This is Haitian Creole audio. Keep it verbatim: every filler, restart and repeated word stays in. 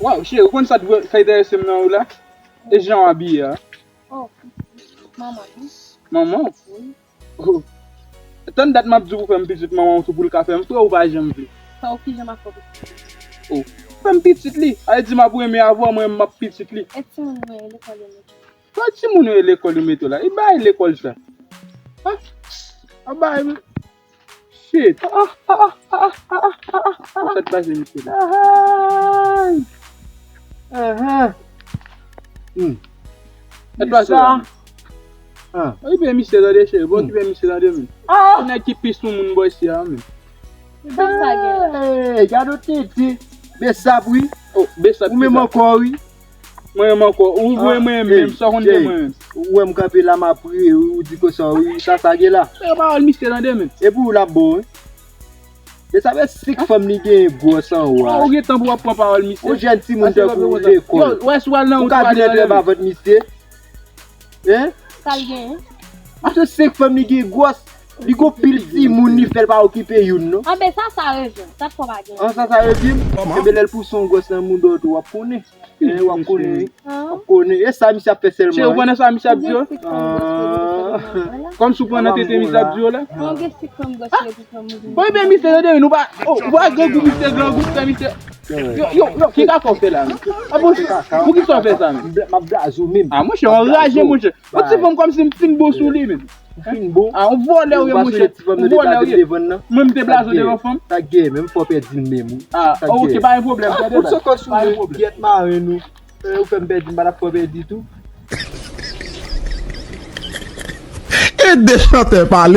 Waw, cheri, ou konn sa t vre- sa enterese m nan ou la? E jan w abiye a. Oh, manman. Manman? Wi. Oh. Tann dat m ap di w pou fè m pitit, manman w tou pou l ka fè m frè, ou pa janm vle. Sa ou ki jan m ap fè pitit? Oh. Fè m pitit li. A di m ap renmen avè w, mwen m ap pitit li. E timoun mwen lekòl yo mete. Sa timoun yo lekòl yo mete w la? E bay lekòl sa. Ha? A bay men. Shit. Ah, ah, ah, ah, ah, ah, ah, ah. Sa t pase misye la? Ah, ah. Hmm. Sa t pase la? Ah. Okipe misye tande cheri, bon okipe misye tande men. Ah, nèg ki pis sou moun bò isi a men. Sa sa gen la? Hey, gade w tete. Besap wi. Oh, Besap. Ou menm ankò wi. Mwen menm ankò. Ou vre mwen menm, sa w konn de mwen menm. Ou wè m kanpe la m ap ri, ou di konsa wi, sa sa gen la. Se pawòl misye tande men. Epi ou l ap bon wi. Besap e senk fanm li genyen gwòs anwo a. Ou gen tan pou w ap pran pawòl misye. Yon jèn timoun tankou ou lekòl. Yo, wè si w al nan Ou ka vin antre anba vant misye. Hein? Sa l genyen? Misye senk fanm li gen gwòs. Li gon pil timoun li fè l pa okipe youn non. Anben sa sa revyen. Sa fò pa genyen. An sa sa revyen. Enben lè l pouse yon gwòs nan moun dòt ou w ap konnen. Eh, w ap konnen wi. An? W ap konnen. E sa misye ap fè Cheri, ou sèlman. Konnen sa misye ap di yo? Ou gen sik fanm gwòs yo, li te fè nan mwen la. Kòm si w pran nan tete misye ap di yo la? Ou gen sik fanm gwòs yo, li te fè nan mwen. Bon, ebyen misye tande men, nou pa, oh, ou pa grangou misye, grangou fè misye. Yo, yo, yo, ki ka fè w fè la men? A bon, pou ki sa w fè sa men? M ap blaze w menm. A monchè, w anraje monchè. Yon ti fanm kòm si m fin bon sou li men. Ou fin bon. A yon vòlè w ye monchè. Yon vòlè w ye. Mwen m te blaze w devan fanm. Sa gen menm fò pèdi l menm wi. A, ok, pa gen pwoblèm. Tande Kout sokò sou pa gen mwen. Pwoblèm. Gyèt mare nou. Eh, ou fè m pèdi, m pa t ap fè w pèdi tou. E de chantè pale.